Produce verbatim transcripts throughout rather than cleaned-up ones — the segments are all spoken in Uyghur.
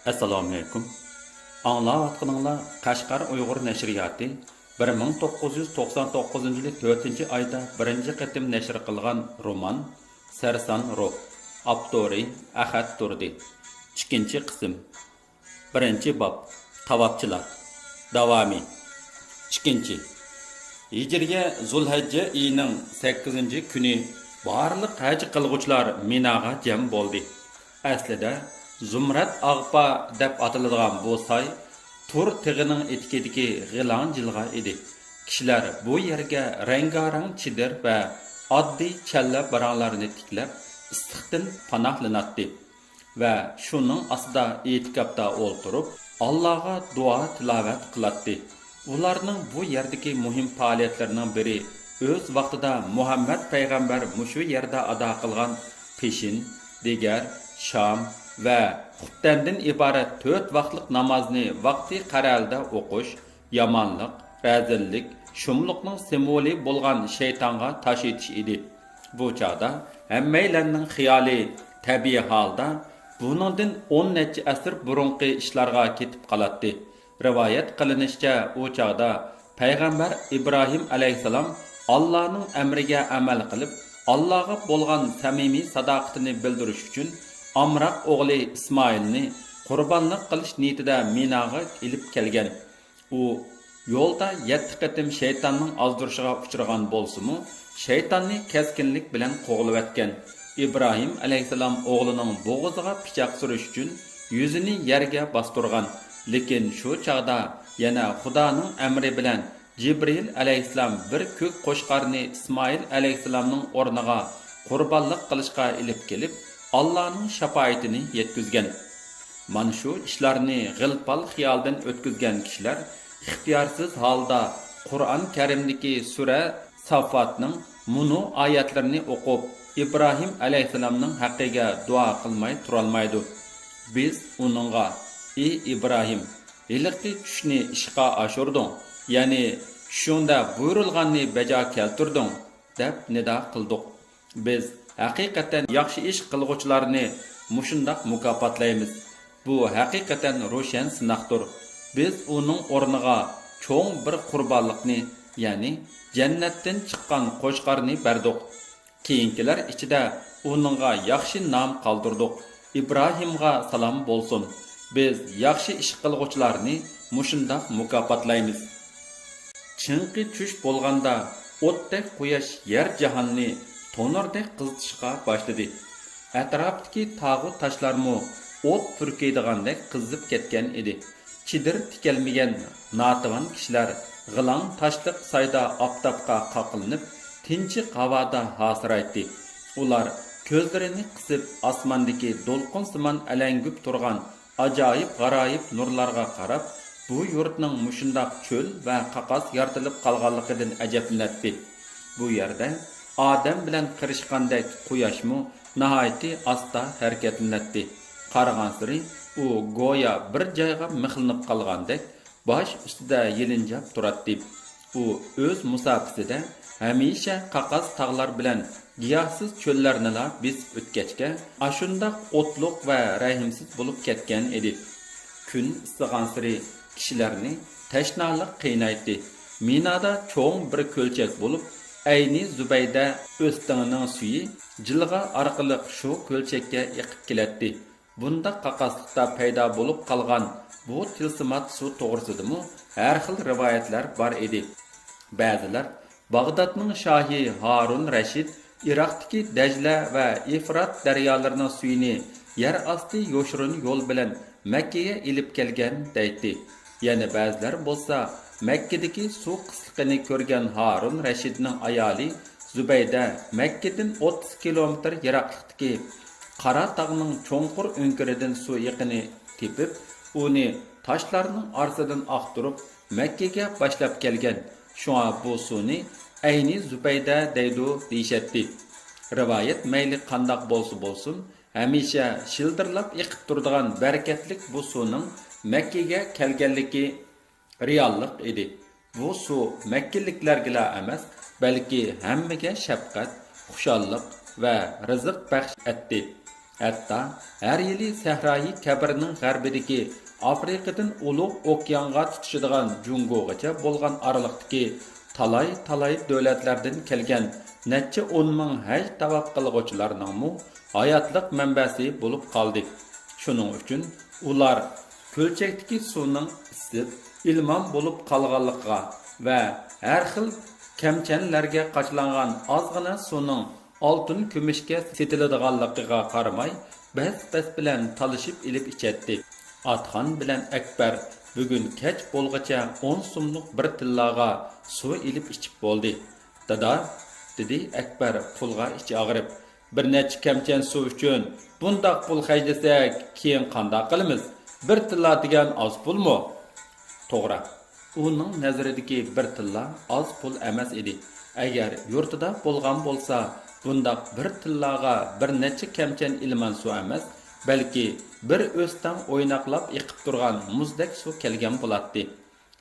ئەسسالامۇئەلەيكۇم. ئاڭلاۋاتقىنىڭلار قەشقەر ئۇيغۇر نەشرىياتى بىر مىڭ توققۇز يۈز توقسان توققۇزىنچى يىلى تۆتىنچى ئايدا بىرىنچى قېتىم نەشر قىلغان رومان سەرسان روھ. ئاپتورى ئەخەت تۇردى. ئىككىنچى قىسىم. بىرىنچى باب. تاۋاپچىلار. داۋامى. ئىككىنچى. ھىجرىيە زۇلھەججە ئېيىنىڭ سەككىزىنچى كۈنى بارلىق ھەج قىلغۇچىلار مىناغا جەم بولدى. ئەسلىدە زۇمرەت ئاغپا دەپ ئاتىلىدىغان بۇ ساي تۇر تېغىنىڭ ئېتىكىدىكى غىلاڭ جىلغا ئىدى. كىشىلەر بۇ يەرگە رەڭگارەڭ چېدىر ۋە ئاددىي چەللە باراڭلارنى تىكلەپ، ئىسسىقتىن پاناھلىناتتى. ۋە شۇنىڭ ئاستىدا ئېتىكاپتا ئولتۇرۇپ، ئاللاغا دۇئا تىلاۋەت قىلاتتى. ئۇلارنىڭ بۇ يەردىكى مۇھىم پائالىيەتلىرىنىڭ بىرى ئۆز ۋاقتىدا مۇھەممەد پەيغەمبەر مۇشۇ يەردە ئادا قىلغان پېشىن، دىگەر، شام ۋە خۇپتەندىن ئىبارەت تۆت ۋاقىتلىق نامازنى ۋاقتى قەرەلدە ئوقۇش، يامانلىق، رەزىللىك، شۇملۇقنىڭ سىمۋولى بولغان شەيتانغا تاش ئېتىش ئىدى. بۇ چاغدا ھەممەيلەننىڭ خىيالى تەبىئىي ھالدا بۇنىڭدىن ئون نەچچە ئەسىر بۇرۇنقى ئىشلارغا كېتىپ قالاتتى. رىۋايەت قىلىنىشىچە، ئۇ چاغدا پەيغەمبەر ئىبراھىم ئەلەيھىسسالام ئاللانىڭ ئەمرىگە ئەمەل قىلىپ، ئاللاغا بولغان سەمىمىي ساداقىتىنى بىلدۈرۈش ئۈچۈن ئامراق ئوغلى ئىسمائىلنى قۇربانلىق قىلىش نىيىتىدە مىناغا ئېلىپ كەلگەن. ئۇ يولدا يەتتە قېتىم شەيتاننىڭ ئازدۇرۇشىغا ئۇچرىغان بولسىمۇ، شەيتاننى كەسكىنلىك بىلەن قوغلىۋەتكەن. ئىبراھىم ئەلەيھىسسالام ئوغلىنىڭ بوغۇزىغا پىچاق سۈرۈش ئۈچۈن يۈزىنى يەرگە باستۇرغان. لېكىن شۇ چاغدا يەنە خۇدانىڭ ئەمرى بىلەن جىبرىئىل ئەلەيھىسسالام بىر كۆك قوچقارنى ئىسمائىل ئەلەيھىسسالامنىڭ ئورنىغا قۇربانلىق قىلىشقا ئېلىپ كېلىپ، ئاللانىڭ شاپائىتىنى يەتكۈزگەن. مانا شۇ ئىشلارنى غىلپال خىيالدىن ئۆتكۈزگەن كىشىلەر ئىختىيارسىز ھالدا قۇرئان كەرىمدىكى سۈرە ساففاتنىڭ مۇنۇ ئايەتلىرىنى ئوقۇپ، ئىبراھىم ئەلەيھىسسالامنىڭ ھەققىگە دۇئا قىلماي تۇرالمايدۇ. بىز ئۇنىڭغا، ئى ئىبراھىم، ھېلىقى چۈشنى ئىشقا ئاشۇردۇڭ، يەنى چۈشۈڭدە بۇيرۇلغاننى بەجا كەلتۈردۈڭ، دەپ نىدا قىلدۇق. بىز ھەقىقەتەن ياخشى ئىش قىلغۇچىلارنى مۇشۇنداق مۇكاپاتلايمىز. بۇ ھەقىقەتەن روشەن سىناقتۇر. بىز ئۇنىڭ ئورنىغا چوڭ بىر قۇربانلىقنى، يەنى جەننەتتىن چىققان قوچقارنى بەردۇق. كېيىنكىلەر ئىچىدە ئۇنىڭغا ياخشى نام قالدۇردۇق. ئىبراھىمغا سالام بولسۇن. بىز ياخشى ئىش قىلغۇچىلارنى مۇشۇنداق مۇكاپاتلايمىز. چىڭقى چۈش بولغاندا ئوتتەك قۇياش يەر جاھاننى تونۇردەك قىزىتىشقا باشلىدى. ئەتراپتىكى تاغۇ تاشلارمۇ ئوت پۈركەيدىغاندەك قىزىپ كەتكەن ئىدى. چېدىر تىكەلمىگەن ناتىۋان كىشىلەر غىلاڭ تاشلىق سايدا ئاپتاپقا قاقلىنىپ، تىنچىق ھاۋادا ھاسىرايتتى. ئۇلار كۆزلىرىنى قىسىپ، ئاسماندىكى دولقۇنسىمان ئەلەڭگۈپ تۇرغان ئاجايىپ-غارايىپ نۇرلارغا قاراپ، بۇ يۇرتنىڭ مۇشۇنداق چۆل ۋە قاقاس يارىتىلىپ قالغانلىقىدىن ئەجەبلىنەتتى. بۇ يەردە ئادەم بىلەن قىرىشقاندەك قۇياشمۇ ناھايىتى ئاستا ھەرىكەتلىنەتتى. قارىغانسېرى ئۇ گويا بىر جايغا مىخلىنىپ قالغاندەك باش ئۈستىدە يېلىنجاپ تۇراتتى. ئۇ ئۆز مۇساپىسىدە ھەمىشە قاقاس تاغلار بىلەن گىياھسىز چۆللەرنىلا بېسىپ ئۆتكەچكە، ئاشۇنداق ئوتلۇق ۋە رەھىمسىز بولۇپ كەتكەن ئىدى. كۈن ئىسسىغانسېرى كىشىلەرنى تەشنالىق قىينايتتى. مىنادا چوڭ بىر كۆلچەك بولۇپ، ئەينى زۇبەيدە ئۆستىڭىنىڭ سۈيى جىلغا ئارقىلىق شۇ كۆلچەككە ئېقىپ كېلەتتى. بۇنداق قاقاسلىقتا پەيدا بولۇپ قالغان بۇ تىلسىمات سۇ توغرىسىدىمۇ ھەر خىل رىۋايەتلەر بار ئىدى. بەزىلەر باغدادنىڭ شاھى ھارۇن رەشىد ئىراقتىكى دەجلە ۋە ئېفرات دەريالىرىنىڭ سۈيىنى يەر ئاستى يوشۇرۇن يول بىلەن مەككىگە ئېلىپ كەلگەن دەيتتى. يەنە بەزىلەر بولسا مەككىدىكى سۇ قىسلىقىنى كۆرگەن ھارۇن رەشىدنىڭ ئايالى زۇبەيدە مەككىدىن ئوتتۇز كىلومېتىر يىراقلىقتىكى قارا تاغنىڭ چوڭقۇر ئۆڭكۈرىدىن سۇ ئېقىنى تېپىپ، ئۇنى تاشلارنىڭ ئارىسىدىن ئاختۇرۇپ، مەككىگە باشلاپ كەلگەن. شۇڭا بۇ سۇنى ئەينى زۇبەيدە دەيدۇ دېيىشەتتى. رىۋايەت مەيلى قانداق بولسا بولسۇن، ھەمىشە شىلدىرلاپ ئېقىپ تۇرىدىغان بەرىكەتلىك بۇ سۇنىڭ مەككىگە كەلگەنلىكى رېئاللىق ئىدى. بۇ سۇ مەككىلىكلەرگىلا ئەمەس، بەلكى ھەممىگە شەپقەت، خۇشاللىق ۋە رىزىق بەخش ئەتتى. ھەتتا ھەر يىلى سەھرايى كەبىرنىڭ غەربىدىكى ئافرىقىدىن ئۇلۇغ ئوكيانغا تۇتىشىدىغان جۇڭگوغىچە بولغان ئارىلىقتىكى تالاي-تالاي دۆلەتلەردىن كەلگەن نەچچە ئون مىڭ ھەج تاۋاپ قىلغۇچىلارنىڭمۇ ھاياتلىق مەنبەسى بولۇپ قالدى. شۇنىڭ ئۈچۈن ئۇلار كۆلچەكتىكى سۇنىڭ ئىسسىپ، ئىلمان بولۇپ قالغانلىقىغا ۋە ھەر خىل كەمچەنلەرگە قاچىلانغان ئازغىنە سۇنىڭ ئالتۇن، كۈمۈشكە سېتىلىدىغانلىقىغا قارىماي، بەس-بەس بىلەن تالىشىپ ئېلىپ ئىچەتتى. ئاتخان بىلەن ئەكبەر بۈگۈن كەچ بولغىچە ئون سوملۇق بىر تىللاغا سۇ ئېلىپ ئىچىپ بولدى. «دادا»، دېدى ئەكبەر پۇلغا ئىچى ئاغرىپ، «بىر نەچچە كەمچەن سۇ ئۈچۈن بۇنداق پۇل خەجلىسەك، كېيىن قانداق قىلىمىز؟ بىر تىللا دېگەن ئاز پۇلمۇ؟» توغرا، ئۇنىڭ نەزىرىدىكى بىر تىللا ئاز پۇل ئەمەس ئىدى. ئەگەر يۇرتىدا بولغان بولسا، بۇنداق بىر تىللاغا بىر نەچچە كەمچەن ئىلمان سۇ ئەمەس، بەلكى بىر ئۆستەڭ ئويناقلاپ ئېقىپ تۇرغان مۇزدەك سۇ كەلگەن بولاتتى.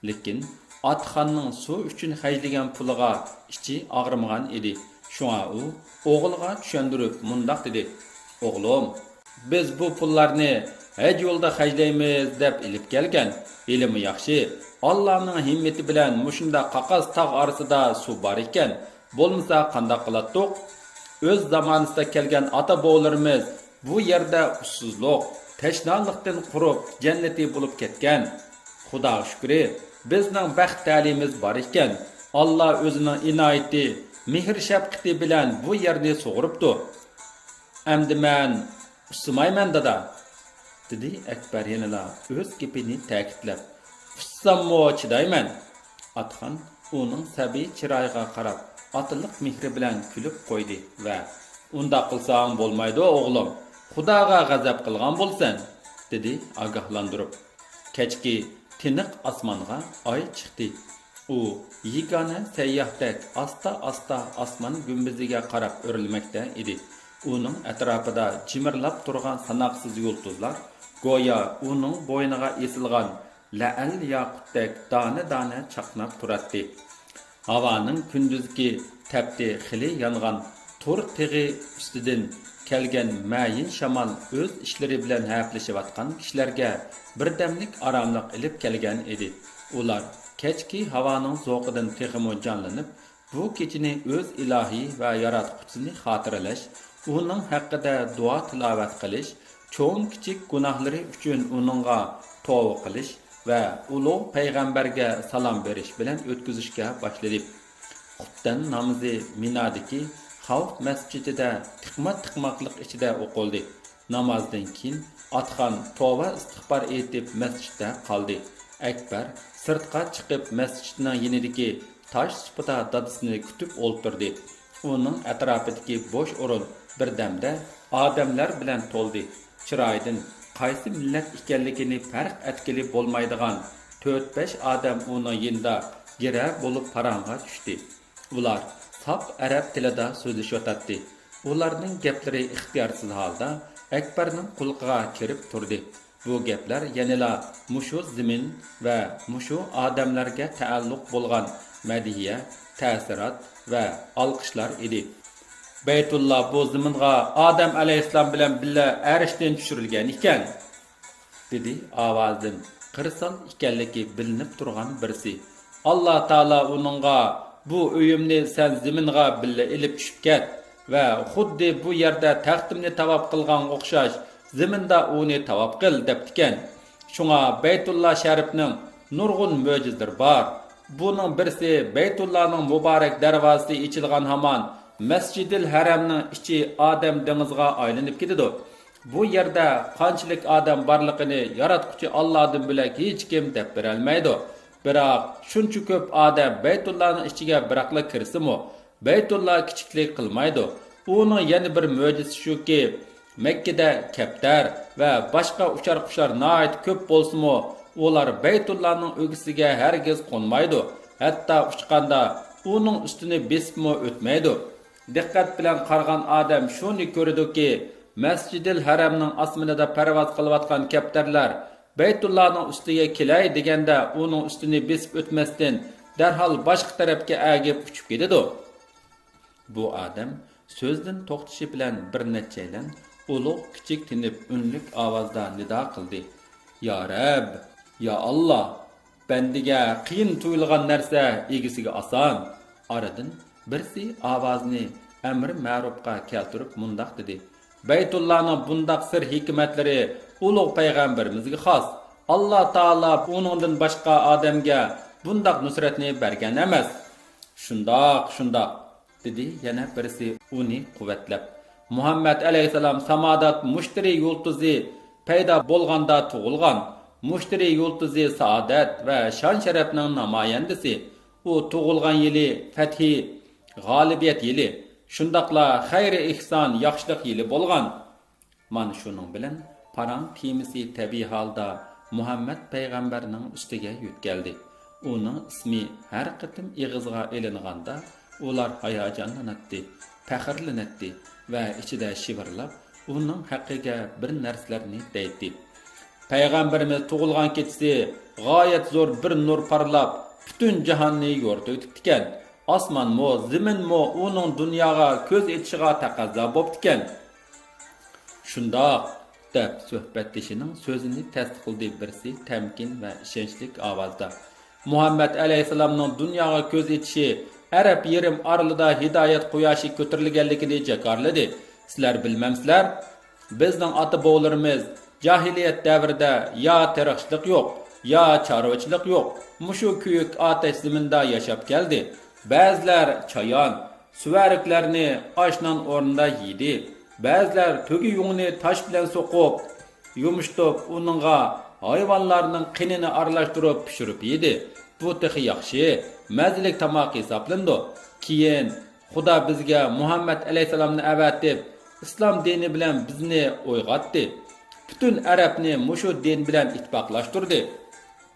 لېكىن ئاتخاننىڭ سۇ ئۈچۈن خەجلىگەن پۇلىغا ئىچى ئاغرىمىغان ئىدى. شۇڭا ئۇ ئوغلىغا چۈشەندۈرۈپ مۇنداق دېدى: «ئوغلۇم، بىز بۇ پۇللارنى ھەج يولىدا خەجلەيمىز دەپ ئېلىپ كەلگەن. ھېلىمۇ ياخشى، ئاللانىڭ ھىممىتى بىلەن مۇشۇنداق قاقاس تاغ ئارىسىدا سۇ بار ئىكەن. بولمىسا قانداق قىلاتتۇق؟ ئۆز زامانىسىدا كەلگەن ئاتا-بوۋىلىرىمىز بۇ يەردە ئۇسسۇزلۇق، تەشنالىقتىن قۇرۇپ، جەننىتى بولۇپ كەتكەن. خۇداغا شۈكرى، بىزنىڭ بەخت تەلىيىمىز بار ئىكەن. ئاللا ئۆزىنىڭ ئىنايىتى، مېھىر-شەپقىتى بىلەن بۇ يەرنى سۇغۇرۇپتۇ. ئەمدى مەن ئۇسسىمايمەن، دادا»، دېدى ئەكبەر يەنىلا ئۆز گېپىنى تەكىتلەپ. «ئۇسساممۇ چىدايمەن.» ئاتخان ئۇنىڭ سەبىي چىرايىغا قاراپ، ئاتىلىق مېھرى بىلەن كۈلۈپ قويدى ۋە، «ئۇنداق قىلساڭ بولمايدۇ، ئوغلۇم، خۇداغا غەزەپ قىلغان بولىسەن»، دېدى ئاگاھلاندۇرۇپ. كەچكى تىنىق ئاسمانغا ئاي چىقتى. ئۇ يېگانە سەيياھتەك ئاستا-ئاستا ئاسمان گۈمبىزىگە قاراپ ئۆرلىمەكتە ئىدى. ئۇنىڭ ئەتراپىدا جىمىرلاپ تۇرغان ساناقسىز يۇلتۇزلار گويا ئۇنىڭ بوينىغا ئېسىلغان لەئەل ياقۇتتەك دانە-دانە چاقناپ تۇراتتى. ھاۋانىڭ كۈندۈزكى تەپتى خېلى يانغان تۇر تېغى ئۈستىدىن كەلگەن مەيىن شامال ئۆز ئىشلىرى بىلەن ھەپىلىشىۋاتقان كىشىلەرگە بىردەملىك ئاراملىق ئېلىپ كەلگەن ئىدى. ئۇلار كەچكى ھاۋانىڭ زوقىدىن تېخىمۇ جانلىنىپ، بۇ كېچىنى ئۆز ئىلاھى ۋە ياراتقۇچىسىنى خاتىرىلەش، ئۇنىڭ ھەققىدە دۇئا تىلاۋەت قىلىش، چوڭ-كىچىك گۇناھلىرى ئۈچۈن ئۇنىڭغا توۋا قىلىش ۋە ئۇلۇغ پەيغەمبەرگە سالام بېرىش بىلەن ئۆتكۈزۈشكە باشلىدى. خۇپتەن نامىزى مىنادىكى خەۋپ مەسچىتىدە تىقما-تىقماقلىق ئىچىدە ئوقۇلدى. نامازدىن كېيىن ئاتخان توۋا ئىستىغپار ئېيتىپ مەسچىتتە قالدى. ئەكبەر سىرتقا چىقىپ مەسچىتنىڭ يېنىدىكى تاش سۇپىدا دادىسىنى كۈتۈپ ئولتۇردى. ئۇنىڭ ئەتراپىدىكى بوش ئورۇن بىردەمدە ئادەملەر بىلەن تولدى. چىرايىدىن قايسى مىللەت ئىكەنلىكىنى پەرق ئەتكىلى بولمايدىغان تۆت-بەش ئادەم ئۇنىڭ يېنىدا گىرە بولۇپ پاراڭغا چۈشتى. ئۇلار ساپ ئەرەب تىلىدا سۆزلىشىۋاتاتتى. ئۇلارنىڭ گەپلىرى ئىختىيارسىز ھالدا ئەكبەرنىڭ قۇلىقىغا كىرىپ تۇردى. بۇ گەپلەر يەنىلا مۇشۇ زېمىن ۋە مۇشۇ ئادەملەرگە تەئەللۇق بولغان مەدھىيە، تەسىرات ۋە ئالقىشلار ئىدى. بەيتۇللا بۇ زېمىنغا ئادەم ئەلەيھىسسالام بىلەن بىللە ئەرشتىن چۈشۈرۈلگەن ئىكەن، دېدى ئاۋازىدىن قىرسال ئىكەنلىكى بىلىنىپ تۇرغان بىرسى. ئاللا تائالا ئۇنىڭغا، «بۇ ئۆيۈمنى سەن زېمىنغا بىللە ئېلىپ چۈشۈپ كەت ۋە خۇددى بۇ يەردە تەختىمنى تاۋاپ قىلغانغا ئوخشاش زېمىندا ئۇنى تاۋاپ قىل» دەپتىكەن. شۇڭا بەيتۇللا شەرىپنىڭ نۇرغۇن مۆجىزىلىرى بار. بۇنىڭ بىرسى بەيتۇللانىڭ مۇبارەك دەرۋازىسى ئېچىلغان ھامان مەسجىدىل ھەرەمنىڭ ئىچى ئادەم دېڭىزىغا ئايلىنىپ كېتىدۇ. بۇ يەردە قانچىلىك ئادەم بارلىقىنى ياراتقۇچى ئاللادىن بۆلەك ھېچكىم دەپ بېرەلمەيدۇ. بىراق شۇنچە كۆپ ئادەم بەيتۇللانىڭ ئىچىگە بىراقلا كىرسىمۇ، بەيتۇللا كىچىكلىك قىلمايدۇ. ئۇنىڭ يەنە بىر مۆجىزىسى شۇكى، مەككىدە كەپتەر ۋە باشقا ئۇچار-قۇشلار ناھايىتى كۆپ بولسىمۇ، ئۇلار بەيتۇللانىڭ ئۆگزىسىگە ھەرگىز قونمايدۇ. ھەتتا ئۇچقاندا ئۇنىڭ ئۈستىنى بېسىپمۇ ئۆتمەيدۇ. دىققەت بىلەن قارىغان ئادەم شۇنى كۆرىدۇكى، مەسجىدىل ھەرەمنىڭ ئاسمىنىدا پەرۋاز قىلىۋاتقان كەپتەرلەر بەيتۇللانىڭ ئۈستىگە كېلەي دېگەندە، ئۇنىڭ ئۈستىنى بېسىپ ئۆتمەستىن، دەرھال باشقا تەرەپكە ئەگىپ ئۇچۇپ كېتىدۇ. بۇ ئادەم سۆزدىن توختىشى بىلەن بىر نەچچەيلەن ئۇلۇغ كىچىك تىنىپ ئۈنلۈك ئاۋازدا نىدا قىلدى: يا رەب، يا ئاللا! بەندىگە قىيىن تۇيۇلغان نەرسە ئىگىسىگە ئاسان. ئارىدىن بىرسى ئاۋازىنى ئەمرى مەرۇپقا كەلتۈرۈپ مۇنداق دېدى: بەيتۇللانىڭ بۇنداق سىر ھېكمەتلىرى ئۇلۇغ پەيغەمبىرىمىزگە خاس. ئاللا تائالا ئۇنىڭدىن باشقا ئادەمگە بۇنداق نۇسرەتنى بەرگەن ئەمەس. شۇنداق، شۇنداق، دېدى يەنە بىرسى ئۇنى قۇۋۋەتلەپ. مۇھەممەد ئەلەيھىسسالام سامادا مۇشتەرى يۇلتۇزى پەيدا بولغاندا تۇغۇلغان. مۇشتەرى يۇلتۇزى سائادەت ۋە شان-شەرەپنىڭ نامايەندىسى. ئۇ تۇغۇلغان يىلى فەتھى، غالىبىيەت يىلى، شۇنداقلا خەير-ئېھسان، ياخشىلىق يىلى بولغان. مانا شۇنىڭ بىلەن پاراڭ كېمىسى تەبىئىي ھالدا مۇھەممەد پەيغەمبەرنىڭ ئۈستىگە يۆتكەلدى. ئۇنىڭ ئىسمى ھەر قېتىم ئېغىزغا ئېلىنغاندا، ئۇلار ھاياجانلىناتتى، پەخىرلىنەتتى ۋە ئىچىدە شىۋىرلاپ، ئۇنىڭ ھەققىگە بىر نەرسىلەرنى دەيتتى. پەيغەمبىرىمىز تۇغۇلغان كېچىسى غايەت زور بىر نۇر پارلاپ، پۈتۈن جاھاننى يورۇتۇۋېتىپتىكەن. ئاسمانمۇ، زېمىنمۇ ئۇنىڭ دۇنياغا كۆز ئېچىشىغا تەقەززا بوپتىكەن. شۇنداق، دەپ سۆھبەتدىشىنىڭ سۆزىنى تەستىقلىدى بىرسى تەمكىن ۋە ئىشەنچلىك ئاۋازدا. مۇھەممەد ئەلەيھىسسالامنىڭ دۇنياغا كۆز ئېچىشى ئەرەب يېرىم ئارىلىدا ھىدايەت قۇياشى كۆتۈرۈلگەنلىكىنى جاكارلىدى. سىلەر بىلمەمسىلەر؟ بىزنىڭ ئاتا-بوۋىلىرىمىز جاھىلىيەت دەۋرىدە يا تېرىقچىلىق يوق، يا چارۋىچىلىق يوق، مۇشۇ كۆيۈك ئاتەش زېمىندا ياشاپ كەلدى. بەزىلەر چايان، سۈۋەرۈكلەرنى ئاش-نان ئورنىدا يېدى. بەزىلەر تۆگە يۇڭىنى تاش بىلەن سوقۇپ، يۇمشىتىپ، ئۇنىڭغا ھايۋانلارنىڭ قېنىنى ئارىلاشتۇرۇپ پىشۇرۇپ يېدى. بۇ تېخى ياخشى، مەززىلىك تاماق ھېسابلىنىدۇ. كېيىن خۇدا بىزگە مۇھەممەد ئەلەيھىسسالامنى ئەۋەتىپ، ئىسلام دىنى بىلەن بىزنى ئويغاتتى. پۈتۈن ئەرەبنى مۇشۇ دىن بىلەن ئىتتىپاقلاشتۇردى.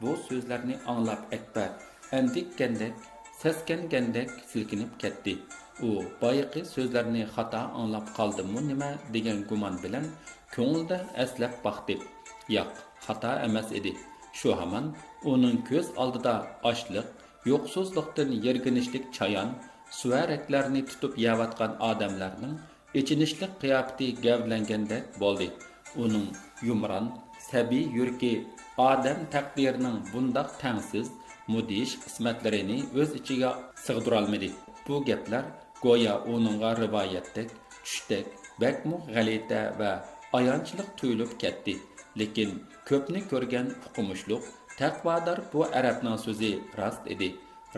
بۇ سۆزلەرنى ئاڭلاپ ئەكبەر ئەندىككەندەك، سەسكەنگەندەك سىلكىنىپ كەتتى. ئۇ بايىقى سۆزلەرنى خاتا ئاڭلاپ قالدىممۇ نېمە دېگەن گۇمان بىلەن كۆڭلىدە ئەسلەپ باقتى. ياق، خاتا ئەمەس ئىدى. شۇ ھامان ئۇنىڭ كۆز ئالدىدا ئاچلىق، يوقسۇزلۇقتىن يىرگىنىشلىك چايان، سۈۋەرەكلەرنى تۇتۇپ يەۋاتقان ئادەملەرنىڭ ئېچىنىشلىق قىياپىتى گەۋدىلەنگەندەك بولدى. ئۇنىڭ يۇمران، سەبىي يۈرىكى ئادەم تەقدىرىنىڭ بۇنداق تەڭسىز، مۇدھىش قىسمەتلىرىنى ئۆز ئىچىگە سىغدۇرالمىدى. بۇ گەپلەر گويا ئۇنىڭغا رىۋايەتتەك، چۈشتەك، بەكمۇ غەلىتە ۋە ئايانچلىق تۇيۇلۇپ كەتتى. لېكىن كۆپنى كۆرگەن ئوقۇمۇشلۇق، تەقۋادار بۇ ئەرەبنىڭ سۆزى راست ئىدى.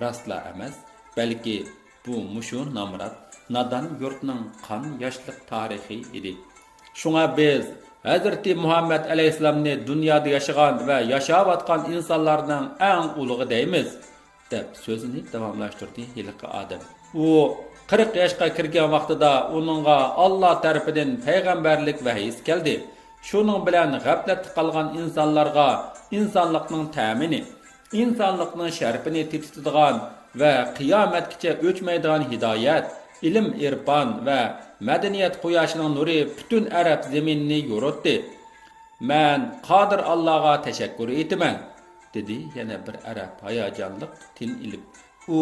راستلا ئەمەس، بەلكى بۇ مۇشۇ نامرات، نادان يۇرتنىڭ قان ياشلىق تارىخى ئىدى. شۇڭا بىز ھەزرىتى مۇھەممەد ئەلەيھىسسالامنى دۇنيادا ياشىغان ۋە ياشاۋاتقان ئىنسانلارنىڭ ئەڭ ئۇلۇغى دەيمىز، دەپ سۆزىنى داۋاملاشتۇردى ھېلىقى ئادەم. ئۇ قىرىق ياشقا كىرگەن ۋاقتىدا ئۇنىڭغا ئاللا تەرىپىدىن پەيغەمبەرلىك ۋەھىيسى كەلدى. شۇنىڭ بىلەن غەپلەتتە قالغان ئىنسانلارغا ئىنسانلىقنىڭ تەمىنى، ئىنسانلىقنىڭ شەرىپىنى تېتىتىدىغان ۋە قىيامەتكىچە ئۆچمەيدىغان ھىدايەت، ئىلىم-ئىرپان ۋە مەدەنىيەت قۇياشىنىڭ نۇرى پۈتۈن ئەرەب زېمىنىنى يورۇتتى. مەن قادىر ئاللاغا تەشەككۈر ئېيتىمەن، دېدى يەنە بىر ئەرەب ھاياجانلىق تىن ئېلىپ. ئۇ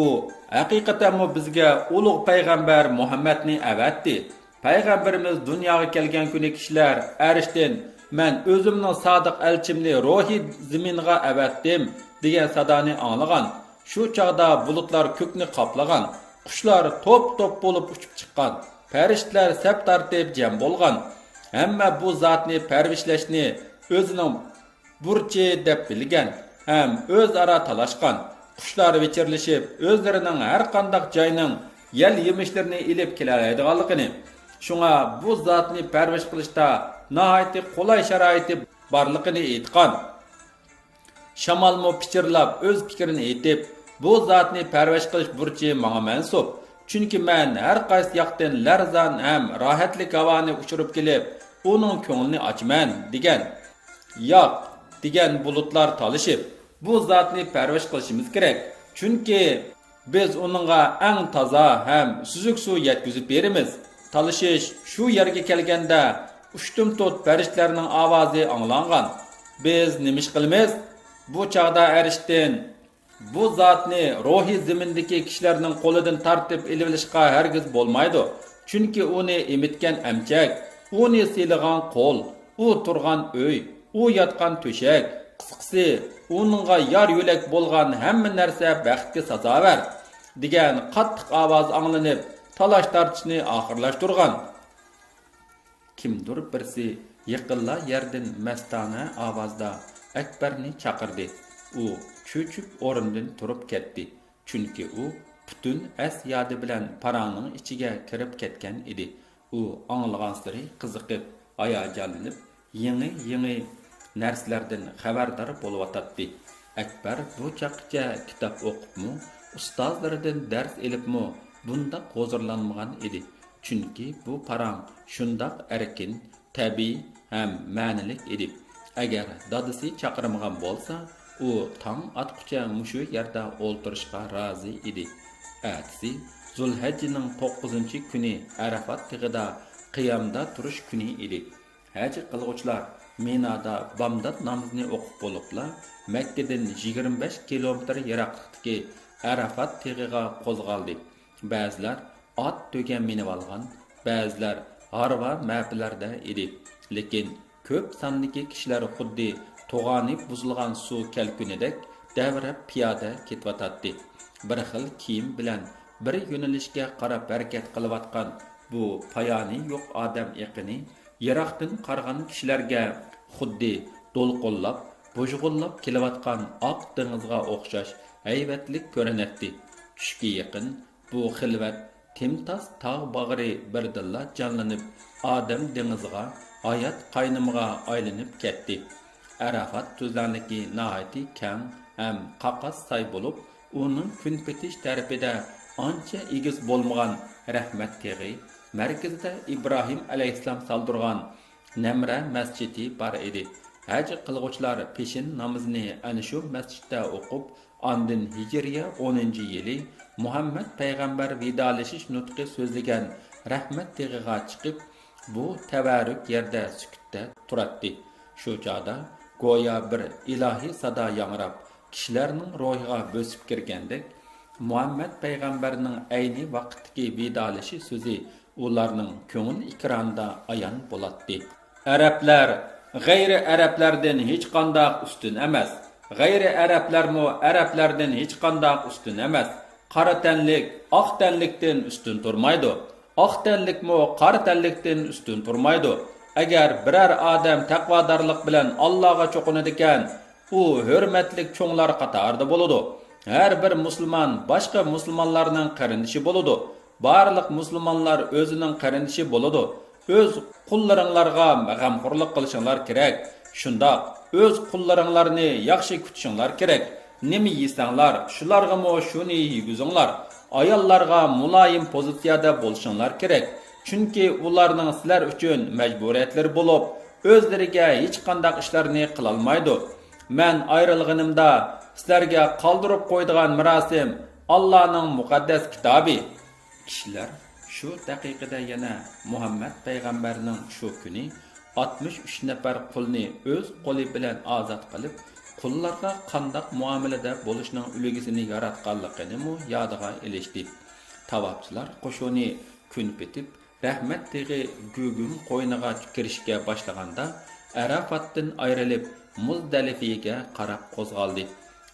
ھەقىقەتەنمۇ بىزگە ئۇلۇغ پەيغەمبەر مۇھەممەدنى ئەۋەتتى. پەيغەمبىرىمىز دۇنياغا كەلگەن كۈنى كىشىلەر ئەرشتىن، مەن ئۆزۈمنىڭ سادىق ئەلچىمنى روھىي زېمىنغا ئەۋەتتىم، دېگەن سادانى ئاڭلىغان. شۇ چاغدا بۇلۇتلار كۆكنى قاپلىغان، قۇشلار توپ-توپ بولۇپ ئۇچۇپ چىققان، پەرىشتىلەر سەپ تارتىپ جەم بولغان. ھەممە بۇ زاتنى پەرۋىشلەشنى ئۆزىنىڭ بۇرچى دەپ بىلگەن ھەم ئۆزئارا تالاشقان. قۇشلار ۋىچىرلىشىپ، ئۆزلىرىنىڭ ھەر قانداق جاينىڭ يەل يېمىشلىرىنى ئېلىپ كېلەلەيدىغانلىقىنى، شۇڭا بۇ زاتنى پەرۋىش قىلىشتا ناھايىتى قولاي شارائىتى بارلىقىنى ئېيتقان. شامالمۇ پىچىرلاپ ئۆز پىكرىنى ئېيتىپ، بۇ زاتنى پەرۋىش قىلىش بۇرچى ماڭا مەنسۇپ. چۈنكى مەن ھەر قايسى ياقتىن لەرزان ھەم راھەتلىك ھاۋانى ئۇچۇرۇپ كېلىپ، ئۇنىڭ كۆڭلىنى ئاچىمەن، دېگەن. ياق، دېگەن بۇلۇتلار تالىشىپ، بۇ زاتنى پەرۋىش قىلىشىمىز كېرەك. چۈنكى بىز ئۇنىڭغا ئەڭ تازا ھەم سۈزۈك سۇ يەتكۈزۈپ بېرىمىز. تالىشىش شۇ يەرگە كەلگەندە، ئۇشتۇمتۇت پەرىشتىلەرنىڭ ئاۋازى ئاڭلانغان. بىز نېمە ئىش قىلىمىز؟ بۇ چاغدا ئەرشتىن، بۇ زاتنى روھىي زېمىندىكى كىشىلەرنىڭ قولىدىن تارتىپ ئېلىۋېلىشقا ھەرگىز بولمايدۇ. چۈنكى ئۇنى ئېمىتكەن ئەمچەك، ئۇنى سىيلىغان قول، ئۇ تۇرغان ئۆي، ئۇ ياتقان تۆشەك، قىسقىسى، ئۇنىڭغا يار يۆلەك بولغان ھەممە نەرسە بەختكە سازاۋەر، دېگەن قاتتىق ئاۋاز ئاڭلىنىپ، تالاش-تارتىشنى ئاخىرلاشتۇرغان. كىمدۇر بىرسى يېقىنلا يەردىن مەستانە ئاۋازدا ئەكبەرنى چاقىردى. ئۇ چۆچۈپ ئورنىدىن تۇرۇپ كەتتى، چۈنكى ئۇ پۈتۈن ئەس-يادى بىلەن پاراڭنىڭ ئىچىگە كىرىپ كەتكەن ئىدى. ئۇ ئاڭلىغانسېرى قىزىقىپ، ھاياجانلىنىپ، يېڭى-يېڭى نەرسىلەردىن خەۋەردار بولۇۋاتاتتى. ئەكبەر بۇ چاغقىچە كىتاب ئوقۇپمۇ، ئۇستازلىرىدىن دەرس ئېلىپمۇ بۇنداق ھۇزۇرلانمىغان ئىدى. چۈنكى بۇ پاراڭ شۇنداق ئەركىن، تەبىئىي ھەم مەنىلىك ئىدى. ئەگەر دادىسى چاقىرمىغان بولسا، ئۇ تاڭ ئاتقۇچە مۇشۇ يەردە ئولتۇرۇشقا رازى ئىدى. ئەتىسى، زۇلھەججىنىڭ توققۇزىنچى كۈنى ئەرەفات تېغىدا قىيامدا تۇرۇش كۈنى ئىدى. ھەج قىلغۇچىلار مىنادا بامدات نامىزىنى ئوقۇپ بولۇپلا، مەككىدىن يىگىرمە بەش كىلومېتىر يىراقلىقتىكى ئەرەفات تېغىغا قوزغالدى. بەزىلەر ئات تۆگە مىنىۋالغان، بەزىلەر ھارۋا مەپىلەردە ئىدى. لېكىن كۆپ ساندىكى كىشىلەر خۇددى توغانى بۇزۇلغان سۇ كەلكۈنىدەك دەۋرەپ پىيادە كېتىۋاتاتتى. بىر خىل كىيىم بىلەن بىر يۆنىلىشكە قاراپ ھەرىكەت قىلىۋاتقان بۇ پايانى يوق ئادەم ئېقىنى يىراقتىن قارىغان كىشىلەرگە خۇددى دولقۇنلاپ، بۇژغۇنلاپ كېلىۋاتقان ئاق دېڭىزغا ئوخشاش ھەيۋەتلىك كۆرۈنەتتى. چۈشكە يېقىن بۇ خىلۋەت تىمتاس تاغ باغرى بىردىنلا جانلىنىپ، ئادەم دېڭىزىغا، ھايات قاينىمىغا ئايلىنىپ كەتتى. ئەرەفات تۈزلەڭلىكى ناھايىتى كەڭ ھەم قاقاس ساي بولۇپ، ئۇنىڭ كۈنپېتىش تەرىپىدە ئانچە ئېگىز بولمىغان رەھمەت تېغى، مەركىزىدە ئىبراھىم ئەلەيھىسسالام سالدۇرغان نەمرە مەسچىتى بار ئىدى. ھەج قىلغۇچىلار پېشىن نامىزىنى ئەنە شۇ مەسچىتتە ئوقۇپ، ئاندىن ھىجرىيە ئونىنچى يىلى مۇھەممەد پەيغەمبەر ۋىدالىشىش نۇتقى سۆزلىگەن رەھمەت تېغىغا چىقىپ، بۇ تەۋەررۈك يەردە سۈكۈتتە تۇراتتى. شۇ چاغدا گويا بىر ئىلاھىي سادا ياڭراپ، كىشىلەرنىڭ روھىغا بۆسۈپ كىرگەندەك، مۇھەممەد پەيغەمبەرنىڭ ئەينى ۋاقىتتىكى ۋىدالىشىش سۆزى ئۇلارنىڭ كۆڭۈل ئېكرانىدا ئايان بولاتتى. ئەرەبلەر غەيرىي ئەرەبلەردىن ھېچقانداق ئۈستۈن ئەمەس. غەيرىي ئەرەبلەرمۇ ئەرەبلەردىن ھېچقانداق ئۈستۈن ئەمەس. قارا تەنلىك ئاق تەنلىكتىن ئۈستۈن تۇرمايدۇ. ئاق تەنلىكمۇ قارا تەنلىكتىن ئۈستۈن تۇرمايدۇ. ئەگەر بىرەر ئادەم تەقۋادارلىق بىلەن ئاللاغا چوقۇنىدىكەن، ئۇ ھۆرمەتلىك چوڭلار قاتارىدا بولىدۇ. ھەر بىر مۇسۇلمان باشقا مۇسۇلمانلارنىڭ قېرىندىشى بولىدۇ. بارلىق مۇسۇلمانلار ئۆزىنىڭ قېرىندىشى بولىدۇ. ئۆز قۇللىرىڭلارغا غەمخورلۇق قىلىشىڭلار كېرەك. شۇنداق، ئۆز قۇللىرىڭلارنى ياخشى كۈتۈشۈڭلار كېرەك. نېمە يېسەڭلار، شۇلارغىمۇ شۇنى يېگۈزۈڭلار. ئاياللارغا مۇلايىم پوزىتسىيەدە بولۇشۇڭلار كېرەك. چۈنكى ئۇلارنىڭ سىلەر ئۈچۈن مەجبۇرىيەتلىرى بولۇپ، ئۆزلىرىگە ھېچقانداق ئىشلارنى قىلالمايدۇ. مەن ئايرىلغىنىمدا سىلەرگە قالدۇرۇپ قويىدىغان مىراسىم ئاللانىڭ مۇقەددەس كىتابى. كىشىلەر شۇ دەقىقىدە يەنە مۇھەممەد پەيغەمبەرنىڭ شۇ كۈنى ئاتمىش ئۈچ نەپەر قۇلنى ئۆز قولى بىلەن ئازاد قىلىپ، قۇللارغا قانداق مۇئامىلىدە بولۇشنىڭ ئۈلگىسىنى ياراتقانلىقىنىمۇ يادىغا ئېلىشتى. تاۋاپچىلار قوشۇنى كۈن پېتىپ، رەھمەت تېغى گۈگۈم قوينىغا كىرىشكە باشلىغاندا، ئەرەفاتتىن ئايرىلىپ، مۇزدەلىفىگە قاراپ قوزغالدى.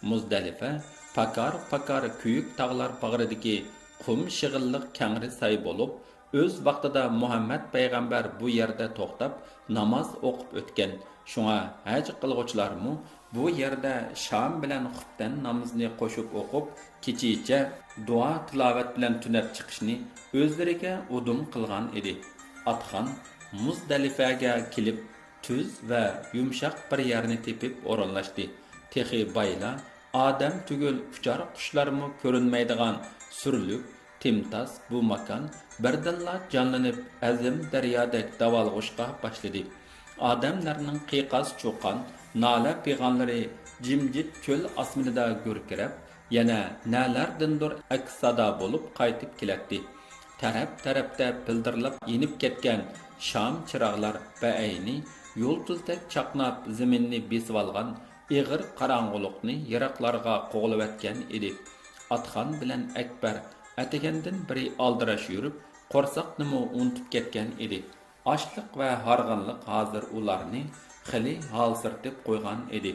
مۇزدەلىفە پاكار-پاكار كۆيۈك تاغلار باغرىدىكى قۇم شېغىللىق كەڭرى ساي بولۇپ، ئۆز ۋاقتىدا مۇھەممەد پەيغەمبەر بۇ يەردە توختاپ ناماز ئوقۇپ ئۆتكەن. شۇڭا ھەج قىلغۇچىلارمۇ بۇ يەردە شام بىلەن خۇپتەن نامىزىنى قوشۇپ ئوقۇپ، كېچىچە دۇئا-تىلاۋەت بىلەن تۈنەپ چىقىشنى ئۆزلىرىگە ئۇدۇم قىلغان ئىدى. ئاتخان مۇزدەلىفەگە كېلىپ، تۈز ۋە يۇمشاق بىر يەرنى تېپىپ ئورۇنلاشتى. تېخى بايلا ئادەم تۈگۈل ئۇچار قۇشلارمۇ كۆرۈنمەيدىغان سۈرلۈك، تىمتاس بۇ ماكان بىردىنلا جانلىنىپ، ئەزىم دەريادەك داۋالغۇشقا باشلىدى. ئادەملەرنىڭ قىيقاس-چۇقان، نالە-پىغانلىرى جىمجىت چۆل ئاسمىنىدا گۈركىرەپ، يەنە نەلەردىندۇر ئەكس سادا بولۇپ قايتىپ كېلەتتى. تەرەپ-تەرەپتە پىلدىرلاپ يېنىپ كەتكەن شام چىراغلار بەئەينى يۇلتۇزدەك چاقناپ زېمىننى بېسىۋالغان ئېغىر قاراڭغۇلۇقنى يىراقلارغا قوغلىۋەتكەن ئىدى. ئاتخان بىلەن ئەكبەر ئەتىگەندىن بېرى ئالدىراش يۈرۈپ، قورساقنىمۇ ئۇنتۇپ كەتكەن ئىدى. ئاچلىق ۋە ھارغىنلىق ھازىر ئۇلارنى خېلى ھالسىرىتىپ قويغان ئىدى.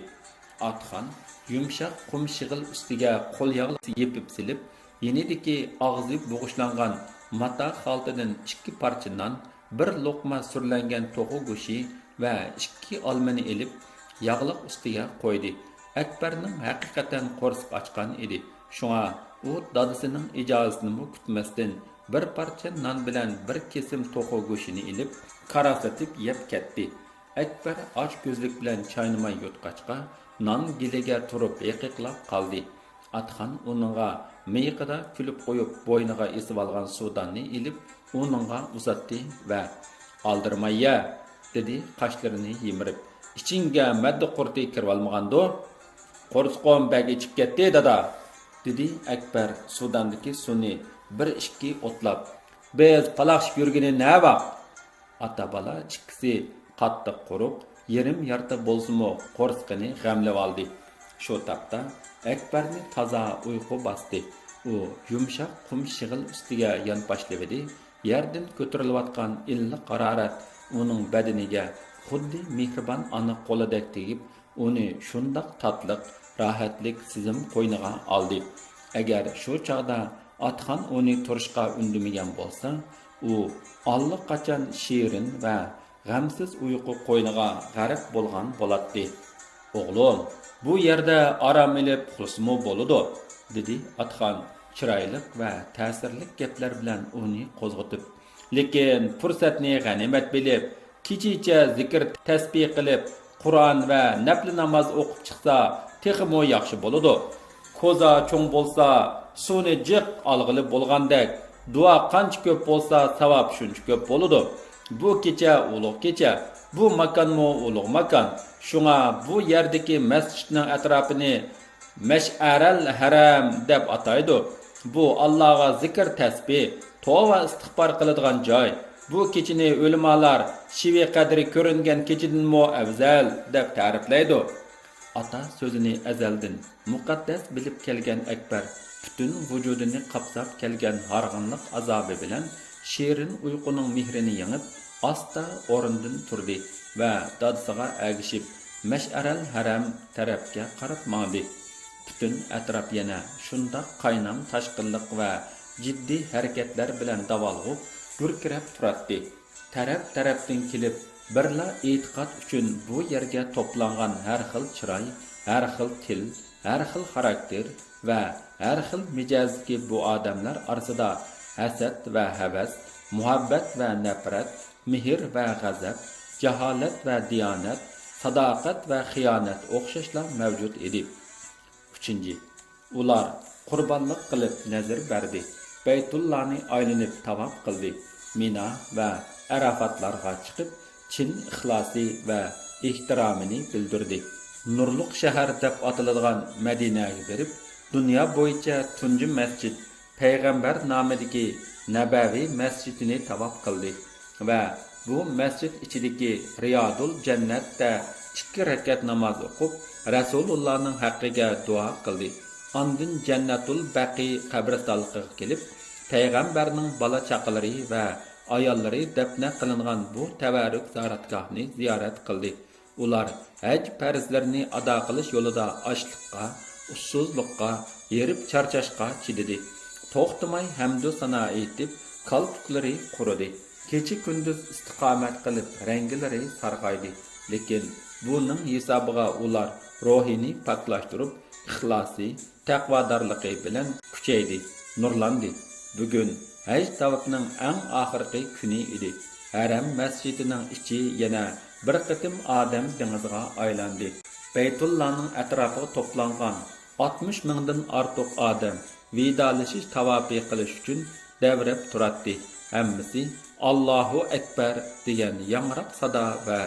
ئاتخان يۇمشاق قۇم شېغىل ئۈستىگە قول ياغلىسى يېپىپ سېلىپ، يېنىدىكى ئاغزى بوغۇشلانغان ماتا خالتىدىن ئىككى پارچە نان، بىر لوقما سۈرلەنگەن توخۇ گۆشى ۋە ئىككى ئالمىنى ئېلىپ، ياغلىق ئۈستىگە قويدى. ئەكبەرنىڭ ھەقىقەتەن قورسىقى ئاچقان ئىدى. شۇڭا ئۇ دادىسىنىڭ ئىجازىتىنىمۇ كۈتمەستىن، بىر پارچە نان بىلەن بىر كېسىم توخۇ گۆشىنى ئېلىپ، كاراسلىتىپ يەپ كەتتى. ئەكبەر ئاچكۆزلۈك بىلەن چاينىماي يوتقاچقا، نان گېلىگە تۇرۇپ ھېقىقلاپ قالدى. ئاتخان ئۇنىڭغا مىيىقىدا كۈلۈپ قويۇپ، بوينىغا ئېسىۋالغان سۇداننى ئېلىپ، ئۇنىڭغا ئۇزاتتى ۋە «ئالدىرىماي يە» دېدى قاشلىرىنى يىمىرىپ. «ئىچىڭگە مەددە قۇرتى كىرىۋالمىغاندۇ؟» «قورسىقىم بەك ئېچىپ كەتتى، دادا» دېدى ئەكبەر سۇداندىكى سۇنى بىر ئىككى ئوتلاپ. «بىز پالاقشىپ يۈرگىنى نەۋاق؟» ئاتا-بالا ئىككىسى قاتتىق قۇرۇق، يېرىم يارتى بولسىمۇ قورسىقىنى غەملىۋالدى. شۇ تاپتا ئەكبەرنى تازا ئۇيقۇ باستى. ئۇ يۇمشاق قۇم شېغىل ئۈستىگە يانپاشلىۋىدى. يەردىن كۆتۈرۈلۈۋاتقان ئىللىق ھارارەت ئۇنىڭ بەدىنىگە خۇددى مېھرىبان ئانا قولىدەك تېگىپ، ئۇنى شۇنداق تاتلىق، راھەتلىك سېزىم قوينىغا ئالدى. ئەگەر شۇ چاغدا ئاتخان ئۇنى تۇرۇشقا ئۈندىمىگەن بولسا، ئۇ ئاللىقاچان شېرىن ۋە غەمسىز ئۇيقۇ قوينىغا غەرق بولغان بولاتتى. «ئوغلۇم، بۇ يەردە ئارام ئېلىپ ئۇخلىسىمۇ بولىدۇ» دېدى ئاتخان چىرايلىق ۋە تەسىرلىك گەپلەر بىلەن ئۇنى قوزغىتىپ. «لېكىن پۇرسەتنى غەنىيمەت بىلىپ، كېچىچە زىكىر تەسبىھ قىلىپ، قۇرئان ۋە نەپلى ناماز ئوقۇپ چىقسا، تېخىمۇ ياخشى بولىدۇ. كوزا چوڭ بولسا، سۇنى جىق ئالغىلى بولغاندەك، دۇئا قانچە كۆپ بولسا، ساۋاب شۇنچە كۆپ بولىدۇ. بۇ كېچە ئۇلۇغ كېچە، بۇ ماكانمۇ ئۇلۇغ ماكان. شۇڭا بۇ يەردىكى مەسچىتنىڭ ئەتراپىنى مەشئەرەل ھەرەم دەپ ئاتايدۇ. بۇ ئاللاغا زىكىر تەسبىھ، توۋا ئىستىغپار قىلىدىغان جاي. بۇ كېچىنى ئۆلىمالار شىۋە قەدرى كۆرۈنگەن كېچىدىنمۇ ئەۋزەل دەپ تەرىپلەيدۇ.» ئاتا سۆزىنى ئەزەلدىن مۇقەددەس بىلىپ كەلگەن ئەكبەر پۈتۈن ۋۇجۇدىنى قاپساپ كەلگەن ھارغىنلىق ئازابى بىلەن شېرىن ئۇيقۇنىڭ مېھرىنى يېڭىپ، ئاستا ئورنىدىن تۇردى ۋە دادىسىغا ئەگىشىپ، مەشئەرەل ھەرەم تەرەپكە قاراپ ماڭدى. پۈتۈن ئەتراپ يەنە شۇنداق قاينام تاشقىنلىق ۋە جىددىي ھەرىكەتلەر بىلەن داۋالغۇپ، گۈركىرەپ تۇراتتى. تەرەپ-تەرەپتىن كېلىپ، بىرلا ئېتىقاد ئۈچۈن بۇ يەرگە توپلانغان ھەر خىل چىراي، ھەر خىل تىل، ھەر خىل خاراكتېر ۋە ھەر خىل مىجەزدىكى بۇ ئادەملەر ئارىسىدا ھەسەت ۋە ھەۋەس، مۇھەببەت ۋە نەپرەت، مېھىر ۋە غەزەپ، جاھالەت ۋە دىيانەت، ساداقەت ۋە خىيانەت ئوخشاشلا مەۋجۇت ئىدى. ئۈچىنچى، ئۇلار قۇربانلىق قىلىپ نەزىر بەردى، بەيتۇللانى ئايلىنىپ تاۋاپ قىلدى، مىنا ۋە ئەرافاتلارغا چىقىپ، چىن ئىخلاسى ۋە ئېھتىرامىنى بىلدۈردى. نۇرلۇق شەھەر دەپ ئاتىلىدىغان مەدىنەگە بېرىپ، دۇنيا بويىچە تۇنجى مەسچىت، پەيغەمبەر نامىدىكى نەبەۋى مەسچىتىنى تاۋاپ قىلدى ۋە بۇ مەسچىت ئىچىدىكى رىيادۇل جەننەتتە ئىككى رەكەت ناماز ئوقۇپ، رەسۇلۇللانىڭ ھەققىگە دۇئا قىلدى. ئاندىن جەننەتۇل بەقى قەبرىستانلىقىغا كېلىپ، پەيغەمبەرنىڭ بالا-چاقىلىرى ۋە ئاياللىرى دەپنە قىلىنغان بۇ تەۋەررۈك زىيارەتگاھنى زىيارەت قىلدى. ئۇلار ھەج پەرزلىرىنى ئادا قىلىش يولىدا ئاچلىققا، ئۇسسۇزلۇققا، ھېرىپ چارچاشقا چىدىدى. توختىماي ھەمدۇ سانا ئېيتىپ، كالپۇكلىرى قۇرۇدى. كېچە-كۈندۈز ئىستىقامەت قىلىپ، رەڭگىلىرى سارغايدى. لېكىن بۇنىڭ ھېسابىغا ئۇلار روھىنى پاكلاشتۇرۇپ، ئىخلاسى، تەقۋادارلىقى بىلەن كۈچەيدى، نۇرلاندى. بۈگۈن ھەج تاۋىپىنىڭ ئەڭ ئاخىرقى كۈنى ئىدى. ھەرەم مەسچىتىنىڭ ئىچى يەنە بىر قېتىم ئادەم دېڭىزىغا ئايلاندى. بەيتۇللانىڭ ئەتراپىغا توپلانغان ئاتمىش مىڭدىن ئارتۇق ئادەم ۋىدالىشىش تاۋاپى قىلىش ئۈچۈن دەۋرەپ تۇراتتى. ھەممىسى «ئاللاھۇ ئەكبەر» دېگەن ياڭراق سادا ۋە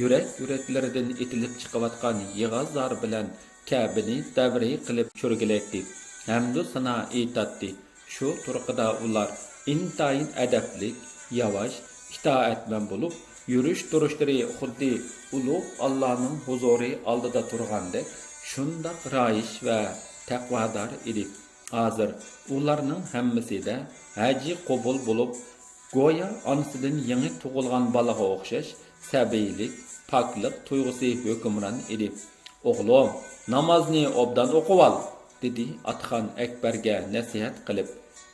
يۈرەك-يۈرەكلىرىدىن ئېتىلىپ چىقىۋاتقان يىغا زار بىلەن كەبىنى دەۋرى قىلىپ چۆرگىلەيتتى. ھەمدۇ سانا ئېيتاتتى. شۇ تۇرقىدا ئۇلار ئىنتايىن ئەدەپلىك، ياۋاش، ئىتائەتمەن بولۇپ، يۈرۈش-تۇرۇشلىرى خۇددى ئۇلۇغ ئاللانىڭ ھۇزۇرى ئالدىدا تۇرغاندەك شۇنداق رايىش ۋە تەقۋادار ئىدى. ھازىر ئۇلارنىڭ ھەممىسىدە ھەجى قوبۇل بولۇپ، گويا ئانىسىدىن يېڭى تۇغۇلغان بالىغا ئوخشاش سەبىيلىك، پاكلىق تۇيغۇسى ھۆكۈمران ئىدى. «ئوغلۇم، نامازنى ئوبدان ئوقۇۋال» دېدى ئاتىخان ئەكبەرگە نەسىھەت قىلىپ.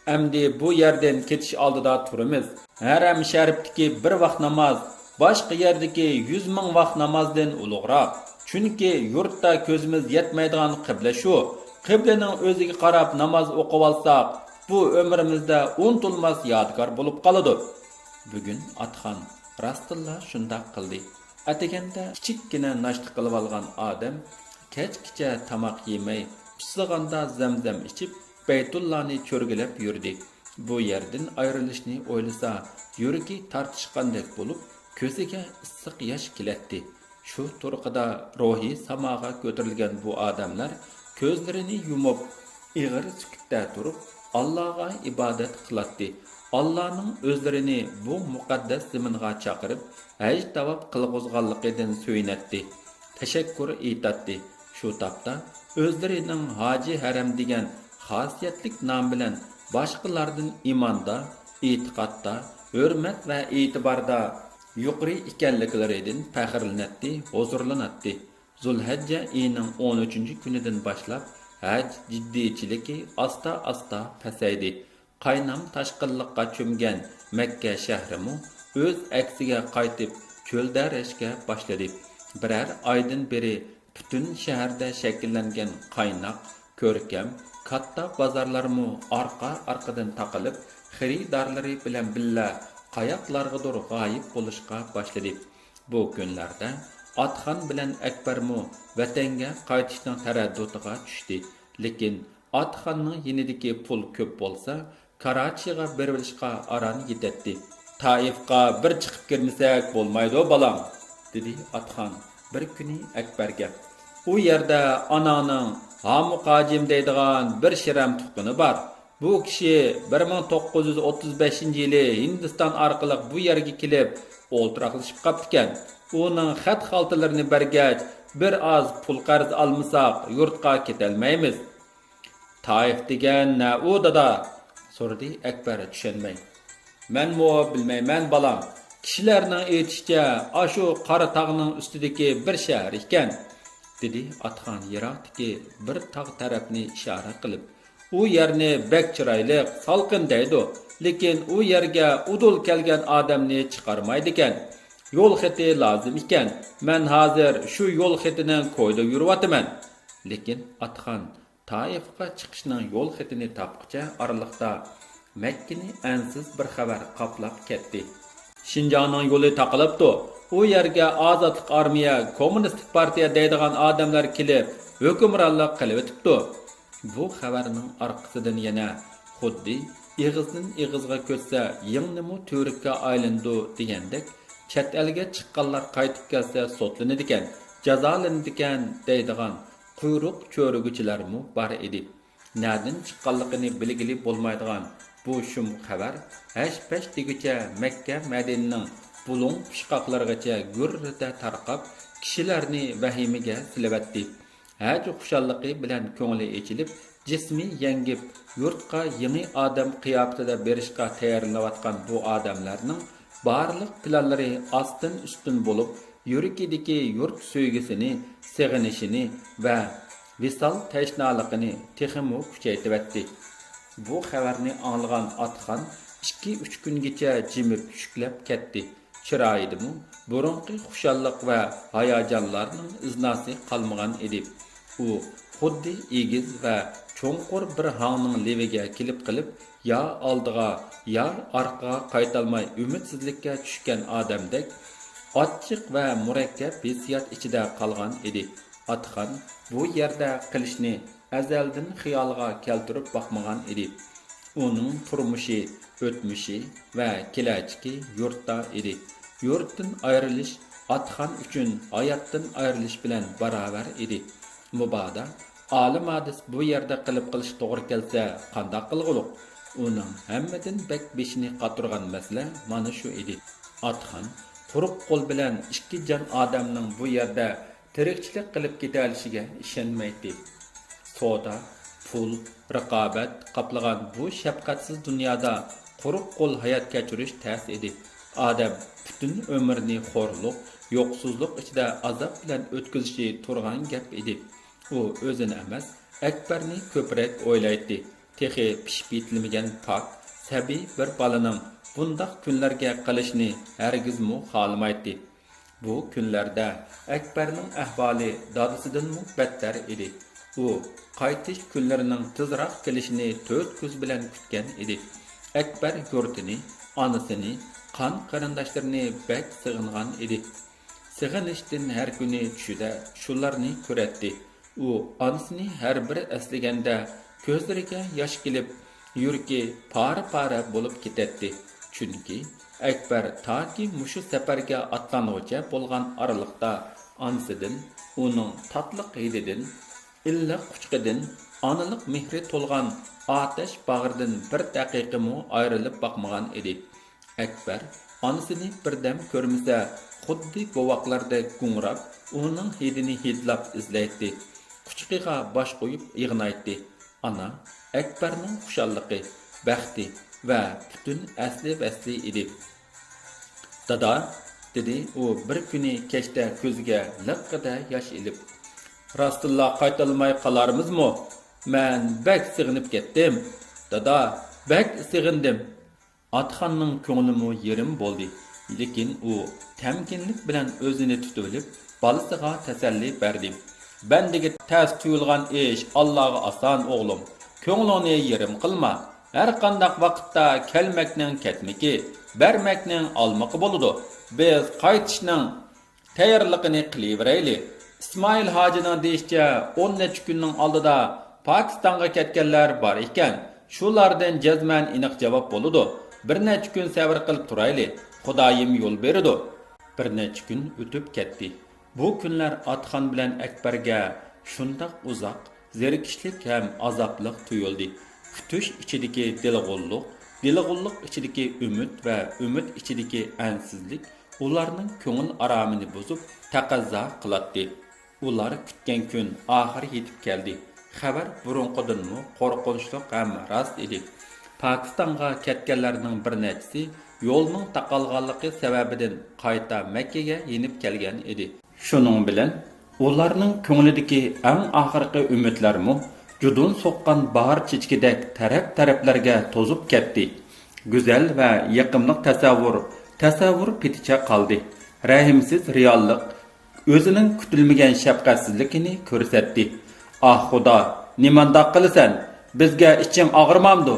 «ئەمدى بۇ يەردىن كېتىش ئالدىدا تۇرىمىز. ھەرەم شەرىپتىكى بىر ۋاق ناماز باشقا يەردىكى يۈز مىڭ ۋاق نامازدىن ئۇلۇغراق. چۈنكى يۇرتتا كۆزىمىز يەتمەيدىغان قىبلە شۇ. قىبلىنىڭ ئۆزىگە قاراپ ناماز ئوقۇۋالساق، بۇ ئۆمرىمىزدە ئۇنتۇلماس يادىكار بولۇپ قالىدۇ.» بۈگۈن ئاتىخان راستتىنلا شۇنداق قىلدى. ئەتىگەندە كىچىككىنە ناشتا قىلىۋالغان ئادەم كەچكىچە تاماق يېمەي، پۇسىغاندا زەمزەم ئىچىپ، بەيتۇللانى چۆرگىلەپ يۈردى. بۇ يەردىن ئايرىلىشنى ئويلىسا، يۈرىكى تارتىشقاندەك بولۇپ، كۆزىگە ئىسسىق ياش كېلەتتى. شۇ تۇرقىدا روھىي ساماغا كۆتۈرۈلگەن بۇ ئادەملەر كۆزلىرىنى يۇمۇپ، ئېغىر سۈكۈتتە تۇرۇپ، ئاللاغا ئىبادەت قىلاتتى. ئاللانىڭ ئۆزلىرىنى بۇ مۇقەددەس زېمىنغا چاقىرىپ، ھەج تاۋاپ قىلغۇزغانلىقىدىن سۆيۈنەتتى، تەشەككۈر ئېيتاتتى. شۇ تاپتا ئۆزلىرىنىڭ ھاجى ھەرەم دېگەن خاسىيەتلىك نام بىلەن باشقىلاردىن ئىماندا، ئېتىقادتا، ھۆرمەت ۋە ئېتىباردا يۇقىرى ئىكەنلىكلىرىدىن پەخىرلىنەتتى، ھۇزۇرلىناتتى. زۇلھەججە ئېيىنىڭ ئون ئۈچىنچى كۈنىدىن باشلاپ ھەج جىددىيچىلىكى ئاستا-ئاستا پەسەيدى. قاينام تاشقىنلىققا چۆمگەن مەككە شەھىرىمۇ ئۆز ئەكسىگە قايتىپ، چۆلدەرەشكە باشلىدى. بىرەر ئايدىن بېرى پۈتۈن شەھەردە شەكىللەنگەن قايناق، كۆركەم، كاتتا بازارلارمۇ ئارقا-ئارقىدىن تاقىلىپ، خېرىدارلىرى بىلەن بىللە قاياقلارغىدۇر غايىب بولۇشقا باشلىدى. بۇ كۈنلەردە ئاتىخان بىلەن ئەكبەرمۇ ۋەتەنگە قايتىشنىڭ تەرەددۇتىغا چۈشتى. لېكىن ئاتىخاننىڭ يېنىدىكى پۇل كۆپ بولسا، كاراچىغا بېرىۋېلىشقا ئاران يېتەتتى. «تائىفقا بىر چىقىپ كىرمىسەك بولمايدۇ، بالام»، دېدى ئاتىخان بىر كۈنى ئەكبەرگە. «ئۇ يەردە ئاناڭنىڭ ھامۇق ھاجىم دەيدىغان بىر شىرەم تۇغقىنى بار. بۇ كىشى بىر مىڭ توققۇز يۈز ئوتتۇز بەشىنچى يىلى ھىندىستان ئارقىلىق بۇ يەرگە كېلىپ ئولتۇراقلىشىپ قاپتىكەن. ئۇنىڭ خەت-خالتىلىرىنى بەرگەچ، بىر ئاز پۇل قەرز ئالمىساق، يۇرتقا كېتەلمەيمىز.» «تائىف دېگەن نە ئۇ، دادا؟» سورىدى ئەكبەر چۈشەنمەي. «مەنمۇ بىلمەيمەن، بالام. كىشىلەرنىڭ ئېيتىشىچە، ئاشۇ قارا تاغنىڭ ئۈستىدىكى بىر شەھەر ئىكەن»، دېدى ئاتىخان يىراقتىكى بىر تاغ تەرەپنى ئىشارە قىلىپ. «ئۇ يەرنى بەك چىرايلىق، سالقىن دەيدۇ، لېكىن ئۇ يەرگە ئۇدۇل كەلگەن ئادەمنى چىقارمايدىكەن. يول خېتى لازىم ئىكەن. مەن ھازىر شۇ يول خېتىنىڭ كويىدا يۈرۈۋاتىمەن.» لېكىن ئاتىخان تائىفقا چىقىشنىڭ يول خېتىنى تاپقۇچە ئارىلىقتا مەككىنى ئەنسىز بىر خەۋەر قاپلاپ كەتتى. «شىنجاڭنىڭ يولى تاقىلىپتۇ. ئۇ يەرگە ئازادلىق ئارمىيە، كوممۇنىستىك پارتىيە دەيدىغان ئادەملەر كېلىپ ھۆكۈمرانلىق قىلىۋېتىپتۇ.» بۇ خەۋەرنىڭ ئارقىسىدىن يەنە خۇددى «ئېغىزدىن ئېغىزغا كۆچسە، يىڭنىمۇ تۈۋرۈككە ئايلىنىدۇ» دېگەندەك، «چەت ئەلگە چىققانلار قايتىپ كەلسە سوتلىنىدىكەن، جازالىنىدىكەن» دەيدىغان قۇيرۇق چۆرۈگۈچىلەرمۇ بار ئىدى. نەدىن چىققانلىقىنى بىلگىلى بولمايدىغان بۇ شۇم خەۋەر ھەش-پەش دېگۈچە مەككە مەدىنىنىڭ بۇلۇڭ پۇچقاقلىرىغىچە گۈررىدە تارقاپ، كىشىلەرنى ۋەھىمىگە سېلىۋەتتى. ھەج خۇشاللىقى بىلەن كۆڭلى ئېچىلىپ، جىسمى يەڭگىپ، يۇرتقا يېڭى ئادەم قىياپىتىدە بېرىشقا تەييارلىنىۋاتقان بۇ ئادەملەرنىڭ بارلىق پىلانلىرى ئاستىن-ئۈستۈن بولۇپ، يۈرىكىدىكى يۇرت سۆيگۈسىنى، سېغىنىشىنى ۋە ۋىسال تەشنالىقىنى تېخىمۇ كۈچەيتىۋەتتى. بۇ خەۋەرنى ئاڭلىغان ئاتىخان ئىككى-ئۈچ كۈنگىچە جىمىپ چۈشۈكلەپ كەتتى. چىرايىدىمۇ بۇرۇنقى خۇشاللىق ۋە ھاياجانلارنىڭ ئىزناسى قالمىغان ئىدى. ئۇ خۇددى ئېگىز ۋە چوڭقۇر بىر ھاڭنىڭ لېۋىگە كېلىپ قېلىپ، يا ئالدىغا، يا ئارقىغا قايتالماي ئۈمىدسىزلىككە چۈشكەن ئادەمدەك، ئاچچىق ۋە مۇرەككەپ ھېسسىيات ئىچىدە قالغان ئىدى. ئاتىخان بۇ يەردە قېلىشنى ئەزەلدىن خىيالىغا كەلتۈرۈپ باقمىغان ئىدى. ئۇنىڭ تۇرمۇشى، ئۆتمۈشى ۋە كېلەچىكى يۇرتتا ئىدى. يۇرتتىن ئايرىلىش ئاتىخان ئۈچۈن ھاياتتىن ئايرىلىش بىلەن باراۋەر ئىدى. مۇبادا ئالىم ھادىس بۇ يەردە قېلىپ قېلىش توغرا كەلسە، قانداق قىلغۇلۇق؟ ئۇنىڭ ھەممىدىن بەك بېشىنى قاتۇرغان مەسىلە مانا شۇ ئىدى. ئاتىخان قۇرۇق قول بىلەن ئىككى جان ئادەمنىڭ بۇ يەردە تىرىكچىلىك قىلىپ كېتەلىشىگە ئىشەنمەيتتى. سودا، پۇل، رىقابەت قاپلىغان بۇ شەپقەتسىز دۇنيادا قۇرۇق قول ھايات كەچۈرۈش تەس ئىدى. ئادەم پۈتۈن ئۆمرىنى خورلۇق، يوقسۇزلۇق ئىچىدە ئازاب بىلەن ئۆتكۈزۈشى تۇرغان گەپ ئىدى. ئۇ ئۆزىنى ئەمەس، ئەكبەرنى كۆپرەك ئويلايتتى. تېخى پىشىپ يېتىلمىگەن پاك، سەبىي بىر بالىنىڭ بۇنداق كۈنلەرگە قېلىشىنى ھەرگىزمۇ خالىمايتتى. بۇ كۈنلەردە ئەكبەرنىڭ ئەھۋالى دادىسىدىنمۇ بەتتەر ئىدى. ئۇ قايتىش كۈنلىرىنىڭ تېزراق كېلىشىنى تۆت كۆز بىلەن كۈتكەن ئىدى. ئەكبەر يۇرتىنى، ئانىسىنى، قان قېرىنداشلىرىنى بەك سېغىنغان ئىدى. سېغىنىشتىن ھەر كۈنى چۈشىدە شۇلارنى كۆرەتتى. ئۇ ئانىسىنى ھەر بىر ئەسلىگەندە كۆزلىرىگە ياش كېلىپ، يۈرىكى پارە-پارە بولۇپ كېتەتتى. چۈنكى ئەكبەر تاكى مۇشۇ سەپەرگە ئاتلانغۇچە بولغان ئارىلىقتا ئانىسىدىن، ئۇنىڭ تاتلىق ھىدىدىن، ئىللىق قۇچىقىدىن، ئانىلىق مېھرى تولغان ئاتەش باغرىدىن بىر دەقىقىمۇ ئايرىلىپ باقمىغان ئىدى. ئەكبەر ئانىسىنى بىردەم كۆرمىسە، خۇددى بوۋاقلاردەك گۇڭراپ، ئۇنىڭ ھىدىنى ھىدلاپ ئىزدەيتتى. قۇچىقىغا باش قويۇپ يىغلايتتى. ئانا ئەكبەرنىڭ خۇشاللىقى، بەختى ۋە پۈتۈن ئەسلى-ۋەسلى ئىدى. «دادا»، دېدى ئۇ بىر كۈنى كەچتە كۆزىگە لىققىدە ياش ئېلىپ. «راستتىنلا قايتالماي قالارمىزمۇ؟ مەن بەك سېغىنىپ كەتتىم. دادا، بەك سېغىندىم.» ئاتىخاننىڭ كۆڭلىمۇ يېرىم بولدى، لېكىن ئۇ تەمكىنلىك بىلەن ئۆزىنى تۇتۇۋېلىپ، بالىسىغا تەسەللى بەردى. «بەندىگە تەس تۇيۇلغان ئىش ئاللاغا ئاسان، ئوغلۇم. كۆڭلۈڭنى يېرىم قىلما. ھەرقانداق ۋاقىتتا كەلمەكنىڭ كەتمىكى، بەرمەكنىڭ ئالمىقى بولىدۇ. بىز قايتىشنىڭ تەييارلىقىنى قىلىۋېرەيلى. ئىسمائىل ھاجىنىڭ دېيىشىچە، ئون نەچچە كۈننىڭ ئالدىدا پاكىستانغا كەتكەنلەر بار ئىكەن. شۇلاردىن جەزمەن ئېنىق جاۋاب بولىدۇ. بىر نەچچە كۈن سەۋر قىلىپ تۇرايلى. خۇدايىم يول بېرىدۇ.» بىر نەچچە كۈن ئۆتۈپ كەتتى. بۇ كۈنلەر ئاتىخان بىلەن ئەكبەرگە شۇنداق ئۇزاق، زېرىكىشلىك ھەم ئازابلىق تۇيۇلدى. كۈتۈش ئىچىدىكى دىلغۇنلۇق، دىلغۇنلۇق ئىچىدىكى ئۈمىد ۋە ئۈمىد ئىچىدىكى ئەنسىزلىك ئۇلارنىڭ كۆڭۈل ئارامىنى بۇزۇپ، تەقەززا قىلاتتى. ئۇلار كۈتكەن كۈن ئاخىرى يېتىپ كەلدى. خەۋەر بۇرۇنقىدىنمۇ قورقۇنچلۇق ھەم راست ئىدى. پاكىستانغا كەتكەنلەرنىڭ بىر نەچچىسى يولنىڭ تاقالغانلىقى سەۋەبىدىن قايتا مەككىگە يېنىپ كەلگەن ئىدى. شۇنىڭ بىلەن ئۇلارنىڭ كۆڭلىدىكى ئەڭ ئاخىرقى ئۈمىدلەرمۇ جۇدۇن سوققان باھار چېچىكىدەك تەرەپ-تەرەپلەرگە توزۇپ كەتتى. گۈزەل ۋە يېقىملىق تەسەۋۋۇر تەسەۋۋۇر پېتىچە قالدى. رەھىمسىز رېئاللىق ئۆزىنىڭ كۈتۈلمىگەن شەپقەتسىزلىكىنى كۆرسەتتى. «ئاھ، خۇدا، نېمانداق قىلىسەن؟ بىزگە ئىچىڭ ئاغرىمامدۇ؟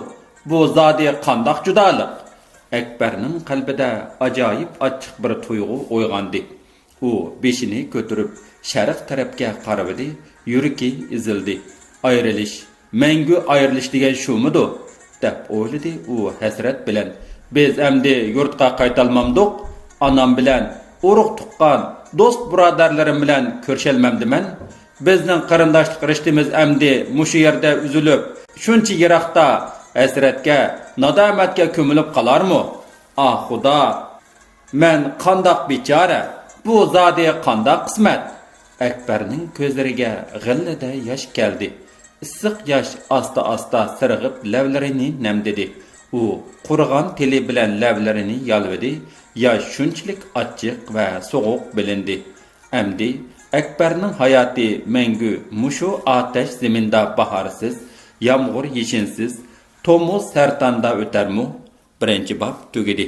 بۇ زادى قانداق جۇدالىق؟» ئەكبەرنىڭ قەلبىدە ئاجايىپ ئاچچىق بىر تۇيغۇ ئويغاندى. ئۇ بېشىنى كۆتۈرۈپ، شەرق تەرەپكە قارىۋىدى، يۈرىكى ئېزىلدى. «ئايرىلىش، مەڭگۈ ئايرىلىش دېگەن شۇمىدۇ؟» دەپ ئويلىدى ئۇ ھەسرەت بىلەن. «بىز ئەمدى يۇرتقا قايتالمامدۇق؟ ئانام بىلەن ئۇرۇق-تۇغقان، دوست-بۇرادەرلىرىم بىلەن كۆرۈشەلمەمدىمەن؟ بىزنىڭ قېرىنداشلىق رىشتىمىز ئەمدى مۇشۇ يەردە ئۈزۈلۈپ، شۇنچە يىراقتا ھەسرەتكە، نادامەتكە كۆمۈلۈپ قالارمۇ؟ ئاھ، خۇدا!» «مەن قانداق بىچارە؟ بۇ زادى قانداق قىسمەت؟» ئەكبەرنىڭ كۆزلىرىگە غىللىدە ياش كەلدى. ئىسسىق ياش ئاستا-ئاستا سىرغىپ لەۋلىرىنى نەمدىدى. ئۇ قۇرۇغان تىلى بىلەن لەۋلىرىنى يالىۋىدى. ياش شۇنچىلىك ئاچچىق ۋە سوغۇق بىلىندى. ئەمدى ئەكبەرنىڭ ھاياتى مەڭگۈ مۇشۇ ئاتەش زېمىندا باھارسىز، يامغۇر-يېشىنسىز، تومۇز-سەرتاندا ئۆتەرمۇ؟ بىرىنچى باب تۈگىدى.